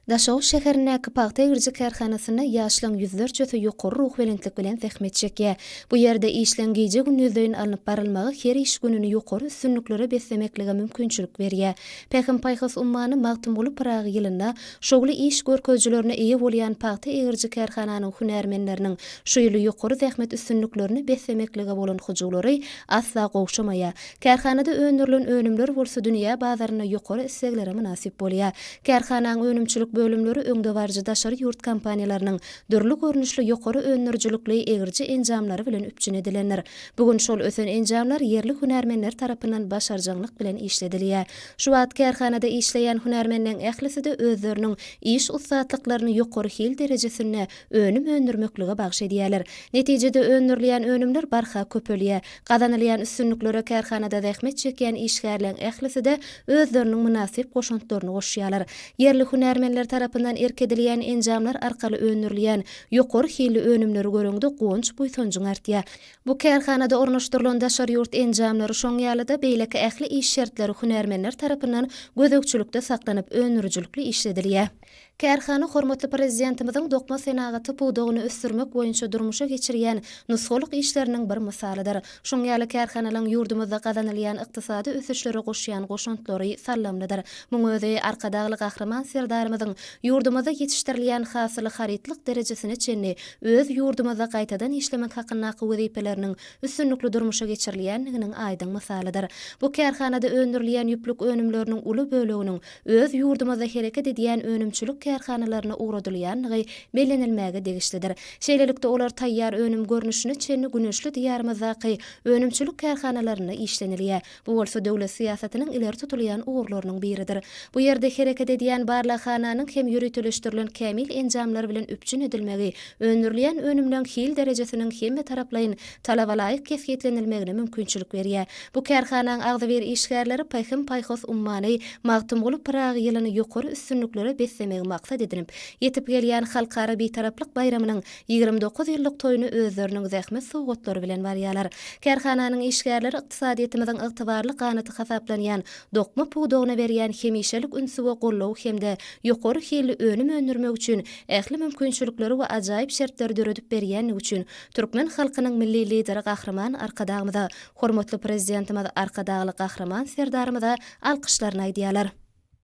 Daşoguz şäherindäki pagta egriji kärhanasynda ýaşlaryň ýüzlerçesi ýokary ruhubelentlik bilen zähmet çekýär. Bu ýerde işleň gije-gündizleýin alnyp barylmagy her iş gününi ýokary üstünliklere beslemeklige mümkinçilik berýär. Pähim-paýhas ummany Magtymguly Pyragy ýylynda şowly iş görkezijilerine eýe bolýan pagta egriji kärhananyň hünärmenleriniň şu ýyly ýokary zähmet üstünliklerine beslemeklige bolan hyjuwlary asla gowşamaýar. Kärhanada öndürilen önümler bolsa dünýä bazarynda ýokary isleglere mynasyp bolýar. Kärhanaň önümçilik bölümleri öňdebaryjy daşary ýurt kompaniýalarynyň dürli görnüşli ýokary öndürijilikli egriji enjamlary bilen üpjün edilendir. Bu gün şol ösen enjamlar ýerli hünärmenler tarapyndan başarjaňlyk bilen işledilýär. Şu wagt kärhanada işleýän hünärmenleň ählisi-de özleriniň iş ussatlyklaryny ýokary hil derejesinde önüm öndürmeklige bagyş edýärler. Netijede öndürilýän önümler barha köpelýär. Gazanylýan üstünliklere kärhanada zähmet çekýän işgärleň ählisi-de özleriniň mynasyp goşantlaryny goşýarlar. Ýerli hünärmenler tarapyndan erk edilýän enjamlar arkaly öndürilýän ýokary hilli önümleri göreňde guwanç-buýsanjyň artýar. Bu kärhanada ornaşdyrylan daşary ýurt enjamlary şoň ýaly-da beýleki ähli iş şertleri hünärmenler tarapyndan gözegçilikde saklanyp öndürijilikli işledilýär. Kärhana hormatly Prezidentimiziň dokma senagaty pudagyny ösdürmek boýunça durmuşa geçirýän nusgalyk işleriniň bir mysalydyr. Şuň ýaly kärhanalaryň ýurdumyzda gazanylýan ykdysady ösüşlere goşýan goşantlary sallamlydyr. Muň özi Arkadagly Gahryman Serdarymyzyň ýurdumyzda ýetişdirilýän hasyly harytlyk derejesine çenli öz ýurdumyzda gaýtadan işlemek hakyndaky wezipeleriniň üstünlikli durmuşa geçirilýändiginiň aýdyň mysalydyr. Bu kärhanada öndürilýän ýüplük önümleriniň uly böleginiň öz ýurdumyzda hereket edýän önümçilik kärhanalaryna ugradylýandygy bellenilmäge degişlidir. Şeýlelikde, olar taýýar önüm görnüşine çenli güneşli Diýarymyzdaky önümçilik kärhanalarynda işlenilýär. Bu bolsa döwlet syýasatynyň ileri tutulýan ugurlarynyň biridir. Bu ýerde hereket edýän barlaghananyň hem ýöriteleşdirilen kämil enjamlar bilen üpjün edilmegi öndürilýän önümleň hil derejesiniň hemmetaraplaýyn talabalaýyk kesgitlenilmegine mümkinçilik berýär. Bu kärhanaň agzybir işgärleri Pähim-paýhas ummany Magtymguly Pyragy ýylyny ýokary üstünliklere beslemegi maksat edinip, ýetip gelýän Halkara Bitaraplyk baýramynyň 29 ýyllyk toýuny özleriniň zähmet sowgatlary bilen barýarlar. Kärhananyň işgärleri ykdysadyýetimiziň ygtybarly ganaty hasaplanýan dokma pudagyna berýän hemişelik ünsi we goldawy hem-de ýokary hilli önüm öndürmek üçin ähli mümkinçilikleri we ajaýyp şertleri döredip berýändigi üçin türkmen halkynyň Milli Lideri Gahryman Arkadagymyza, hormatly Prezidentimiz Arkadagly Gahryman Serdarymyza alkyşlaryny aýdýarlar.